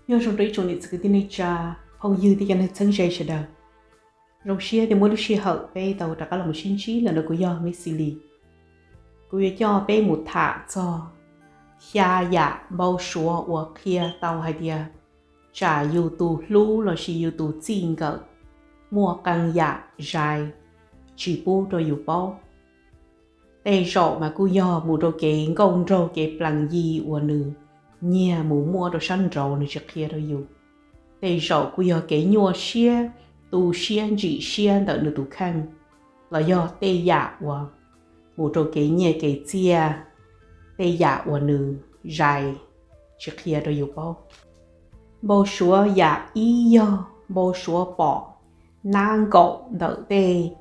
Nyob zoo rau ib tsoom niam txiv kwv tij neej tsa, phooj ywg thiab cov neeg txheeb ze sawv daws. Zoo siab tias muaj lub sij hawm peb tau rov qab los mus sib ntsib lawm no. Kuv yog Miss Xis Lis. Kuv yuav coj peb mus tham txog xya yam npau suav uas qhia tau hais tias tsam yus tus hlub lossis yus tus txij nkawm muaj qee yam zais tsis pub rau yus paub. Tej zaum mas kuj yog mus rau kev nkauj nraug kev plees yig uas nws nyiag mus muaj rau sab nraud nws tsis qhia rau yus. Tej zaum kuj yog kev nyuaj siab, tu siab ntsim siab ntawm nws tus kheej, los yog tej yam uas mus rau kev nyiaj kev txiaj, tej yam uas nws zais tsis qhia rau yus paub. Npau suav yam ib yog npau suav pom nab nkaum ntawm tej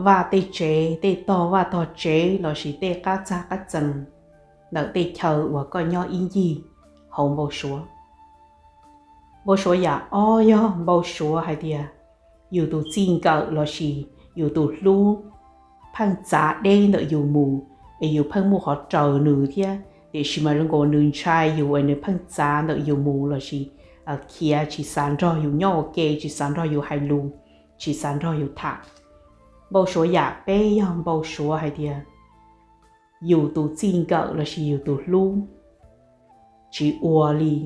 vaj tej tsev, tej tog vaj tog tsev lossis tej qab txag qab txees ntawm tej chaw uas koj nyob ib ncig hauv npau suav. Npau suav yam ob yog npau suav hais tias yus tus txij nkawm lossis yus tus hlub pheej txav deb ntawm yus mus, es yus pheej muaj qhov raws nws thiab, tiam sis mas zoo nkaus nws ntshai yus es nws pheej txav ntawm yus mus lossis khiav tsis xav nrog yus nyob ua ke, tsis xav nrog yus hais lus, tsis xav nrog yus tham. Npau suav yam peb yog npau suav hais tias yus tus txij nkawm lossis yus tus hlub tsis ua li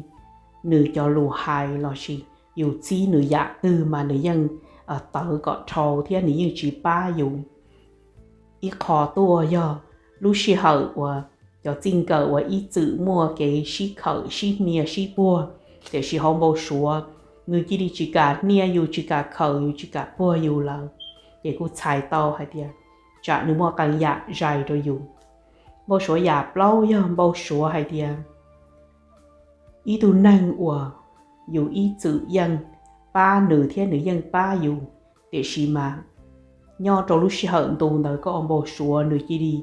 nws cov lus hais lossis yus txib nws yam twg mas nws yeej tawv kom dhau thiab nws yeej tsis pab yus. Ib qho tuaj yog lub sij hawm uas cov txij nkawm uas ib txwm muaj kev sib khawm sib hnia sib puag, tiam sis hauv npau suav nws cia li tsis kam hnia yus, tsis kam khawm yus, tsis kam puag yus lawm, ces kuj txhais tau hais tias tsam nws muaj qee yam zais rau yus. Npau suav yam plaub yog npau suav hais tias ib tug neeg uas yus ib txwm yeej pab nws thiab nws yeej pab yus, tiam sis mas nyob rau lub sij hawm ntu ntawd koj ua npau suav nws cia li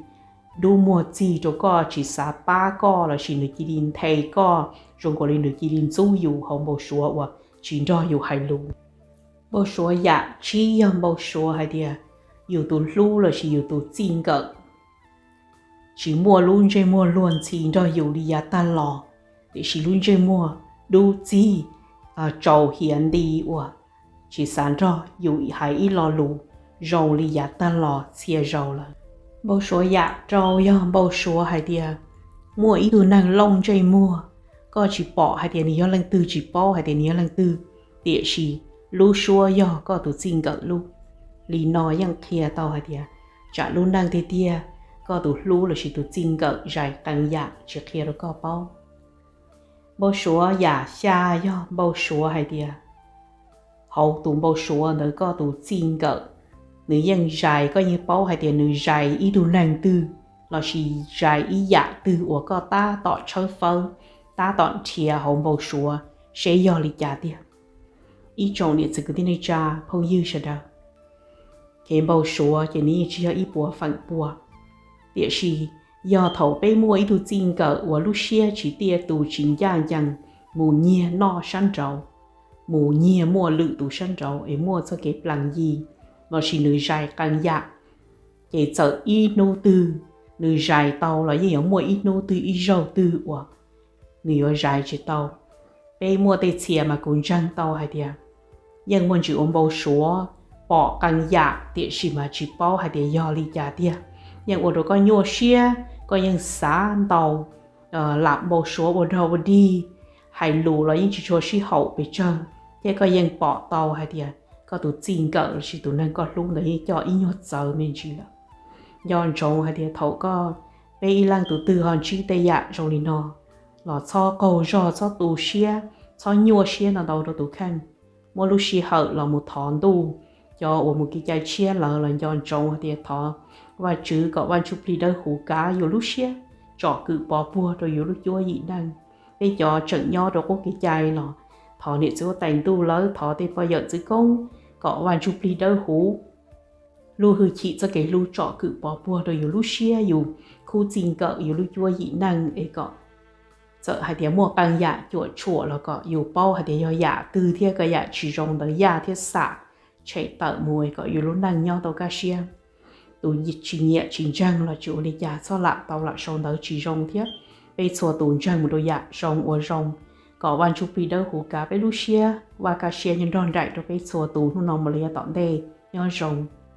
dub muag txig rau koj, tsis xav pab koj lossis nws cia li nthe koj, zoo nkaus li nws cia li ntxub yus hauv npau suav uas tsis nrog yus hais lus. Npau suav yam tsib yog npau suav hais tias yus tus hlub lossis yus tus txij nkawm tsis muaj lub ntsej muag luag ntxhi nrog yus li yav tag los, tiam sis lub ntsej muag dub txig, tsaus hiav nti uas tsis xav nrog yus hais ib lo lus zoo li yav tag los txhia zaus lawm. Npau suav yam rau yog npau suav hais tias muaj ib tug neeg looj ntsej muag, koj tsis pom hais tias nws yog leej twg, tsis paub hais tias nws yog leej twg, tiam sis lub suab yog koj tus txij nkawm lub. Li no yeej qhia tau hais tias tsam lub neej tiag tiag koj tus hlub lossis tus txij nkawm zais qee yam tsis qhia rau koj paub. Npau suav yam xya yog npau suav hais tias hauv tus npau suav ntawd koj tus txij nkawm nws yeej zais, koj yeej paub hais tias nws zais ib tug neeg twg lossis zais ib yam twg uas koj tab tom tshawb fawb, tab tom nrhiav hauv npau suav seb yog li cas tiag. Ib tsoom niam txiv kwv tij neej tsa phooj ywg sawv daws, kev npau suav ces nws yeej tsis yog ib puas feem pua, tiam sis yog thaum peb muaj ib tug txij nkawm uas lub siab tsis tiaj tus tsis ncaj ncees mus nyiag noj sab nraud, mus nyiag muaj lwm tus sab nraud es muaj txoj kev plees yig lossis nws zais qee yam, ces txawm ib hnub twg nws zais tau los yeej yuav muaj ib hnub twg ib zaug twg uas nws yuav zais tsis tau. Peb muaj tej txhia mas kuv ntseeg tau hais tias yeej muaj ntsis ua npau suav pom qee yam tiam sis mas tsis paub hais tias yog li cas tiag. Yeej ua rau koj nyuaj siab, koj yeej xav ntau, lam npau suav ua dog ua dig, hais lus los yeej tsis tshua sib haum pes tsawg, thiab koj yeej pom tau hais tias koj tus txij nkawm lossis tus neeg koj hlub ntawd yeej coj ib nyuag txawv me ntsis lawm. Nco ntsoov hais tias thaum koj, peb ib leeg tus twg ho ntsib tej yam zoo li no los txhob qaug zog, txhob tu siab, txhob nyuaj siab ntau ntau rau tus kheej. Muaj lub sij hawm los mus thov ntuj, cov uas mus kev cai tshiab lawm los nco ntsoov hais tias thov Vajtswv kom Vaj Ntsujplig Dawb Huv kav yus lub siab, tsom kwm pov puag rau yus lub cuab yim neej. Peb cov tseem nyob rau qub kev cai los thov niam txiv huab tais ntuj lawv, thov tej poj yawm txwv koob kom Vaj Ntsujplig Dawb Huv lub hwj chim txoj kev hlub tsom kwm pov puag rau yus lub siab, yus khub txij nkawm, yus lub cuab yim neej es kom txawm hais tias muaj qee yam cuam tshuam los kom yus paub hais tias yog yam twg thiab kom yam tsis zoo ntawd yaj thiab xam tshem tawm mus es kom yus lub neej nyob tau kaj siab. Tus tsis nyiam tsis ntseeg los tsis ua li cas, txhob lam tau lam sau ntawv tsis zoo thiab. Peb txhua tus ntseeg mus rau yam zoo ua zoo, Kom Vaj Ntsuj Plig Dawb Huv kav peb lub siab. Vaj Kaj Siab nyob nrog nraim rau peb txhua tus hnub no mus los yog tom ntej. Nyob zoo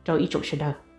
rau ib tsoom sawv daws.